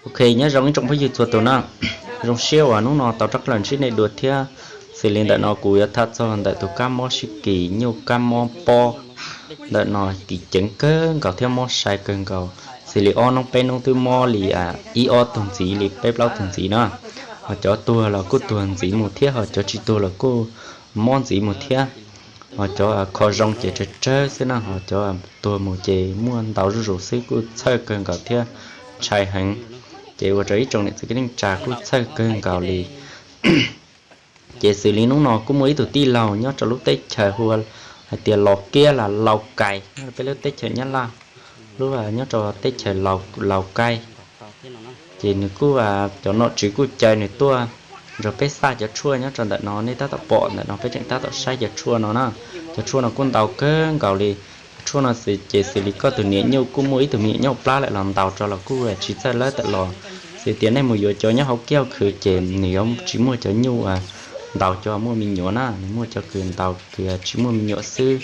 Ok, nyob zoo ib tsoom phooj ywg txhua tus na. Zoo siab uas hnub no tau rov qab los ntsib nej dua thiab. Xws li ntawm no kuv yuav tham txog ntawm tus kab mob sib kis nyuj kab mob pob ntawm no kis ceev kawg nkaus thiab mob sai kawg nkaus. Xws li ob hnub peb hnub twb mob li ib ob tug ntxiv li peb plaub tug ntxiv na. Ho cov tuag los kuj tuag ntxiv mus thiab, ho cov tsis tuag los kuj mob ntxiv mus thiab. Ho cov kho zoo ces tsawg tsawg xwb na, ho cov tuag mus ces muaj ntau zuj zus xwb, kuj txhawj kawg nkaus thiab ntshai heev. Ces ua rau ib tsoom niam txiv kwv tij neej tsa kuj txhawj kawg nkaus li. Ces xws li hnub no kuj muaj ib tug tij laug nyob rau lub teb chaws hu hais tias Los Kiab los Lau Kais, nyob rau peb lub teb chaws Nyab Laj, lub nyob rau teb chaws Lau Kais. Ces nws kuj, cov nom tswv kuj caw nws tuaj nrog peb xaj cov tshuaj nyob rau ntawm no. Nej tab tom pom ntawm no peb tseem tab tom saib cov tshuaj no na. Cov tshuaj no kuj ntau kawg nkaus li. Cov tshuaj no ces xws li koj tus niam nyuj kuj muaj ib tug me nyuam nyuj plab lawm los ntaus rau los kuj tsis txawj lawb tawm los. Xws tias nej mus yuav cov nyob hauv kiab hauv khw ces nws yuav tsis muaj cov nyuj ntaus cov muaj me nyuam na, nws muaj cov kws ntaus kws tsis muaj me nyuam xwb.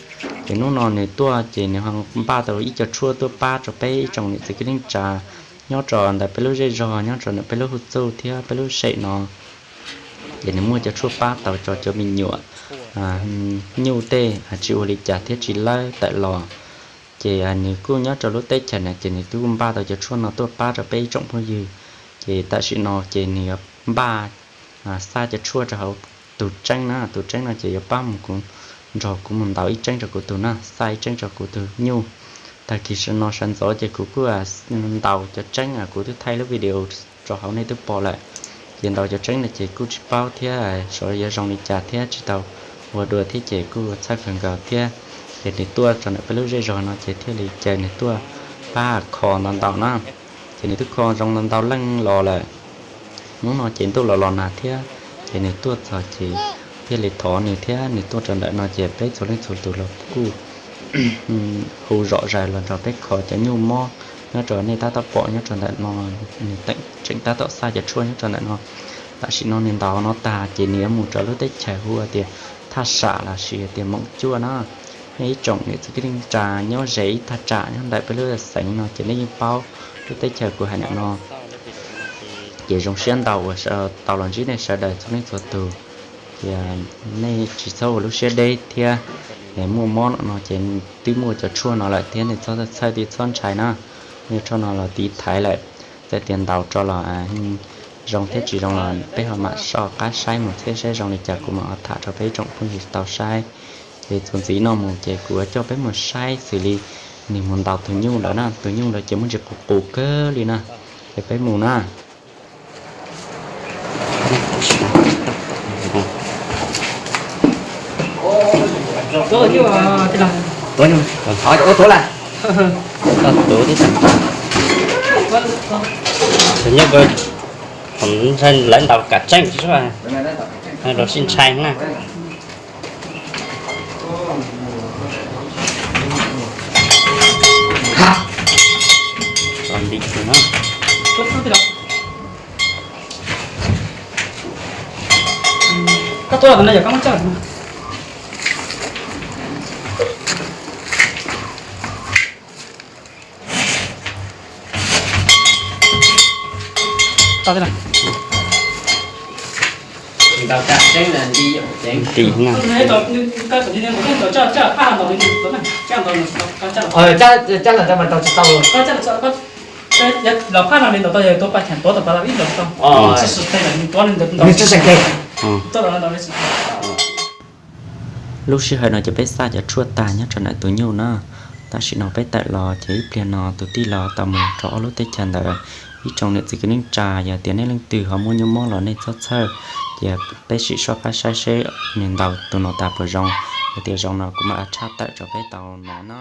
Ces hnub no nws tuaj ces nws ho npaj tau ib co tshuaj tuaj pab rau peb ib tsoom niam txiv kwv tij neej tsa nyob rau ntawm peb lub zej zog, nyob rau ntawm peb lub hwj txuj thiab peb lub sem no. Ces nws muaj cov tshuaj pab tau tso cov me nyuam nyuj tej tsis ua li cas thiab tsis lawb tawm los. Ces nws kuj nyob rau lub teb chaws na, ces nws twb npaj tau cov tshuaj no tuaj pab rau peb ib tsoom phooj ywg. Ces tam sim no ces nws yuav npaj xaj cov tshuaj rau hauv tus tseeb na, tus tseeb no ces yuav pab mus kuv, nrog kuv mus ntaus ib tseeb rau kuv tus na, xaj ib tseeb rau kuv tus nyuj. Tag kis sawv no sawv ntxov ces kuv kuj ntaus cov tseeb, kuv twb thaij lub video rau hauv nej twb pom lawm. Ces ntaus cov tseeb no ces kuj tsis paub thiab xyov yuav zoo li cas thiab tsis tau ua dua thiab ces kuj txhawj kawg nkaus thiab. Ces nws tuaj rau ntawm peb lub zej zog no ces thiaj li caw nws tuaj pab kho ntau ntau na. Ces nws twb kho zoo ntau ntau leej los lawm. Hnub no ces ntuj los los nag thiab, ces nws tuaj txog ces thiaj li thov nws thiab nws tuaj rau ntawm no ces peb txhua leej txhua tus los kuj hu zom zaws los nrog peb kho cov nyuj mob nyob rau nej tab tom pom nyob rau ntawm no. Nws tseem tab tom xaj cov tshuaj nyob rau ntawm no. Tam sim no nws ntaus no tag ces nws yuav mus rau lub teb chaws hu tias Thaj Sam los sis tias Moom Cuaj na. Nej ib tsoom niam txiv kwv tij neej tsa nyob ze ib thaj tsam nyob ntawm peb lub xeev no ces nej yeej paub lub teb chaws kuv hais ntawm no. Ces zoo siab ntau uas tau los ntsib nej sawv daws txhua leej txhua tus. Ces nej tsis txhob ua lub siab deb thiab. Muaj mob no ces twb muaj cov tshuaj no lawm thiab, nej txhob txhawj thiab txhob ntshai na. Muaj tshuaj no los tiv thaiv lawm, txawm tias ntaus rau los zoo thiab tsis zoo los peb ho mam soj qab saib mus thiab, saib zoo li cas kuv mam ho tham rau peb tsoom phooj ywg tau saib. Ces txuas ntxiv no mus ces kuv yuav coj peb mus saib xws li nws mus ntaus tus nyuj ntawd na, tus nyuj ntawd ces muaj ntsis qus qus kawg li na. Ces peb mus na. Tus nyuj lawv ntaus kam tseeb, lawv sib ntshai na. Lub sij hawm no ces peb xaj cov tshuaj tag nyob rau ntawm tus nyuj na. Tam sim no peb tawm los ces ib pliag no tus tij laug tau mus rau ob lub teb chaws ntawd. Ib tsoom niam txiv kwv tij neej tsa, yog tias nej leej twg ho muaj nyuj mob los nej txhob txhawj, ces peb sim soj qab saib seb nws ntaus tus no tas puas zoo. Yog tias zoo no kuv mam tshaj tawm rau peb tau hnov na.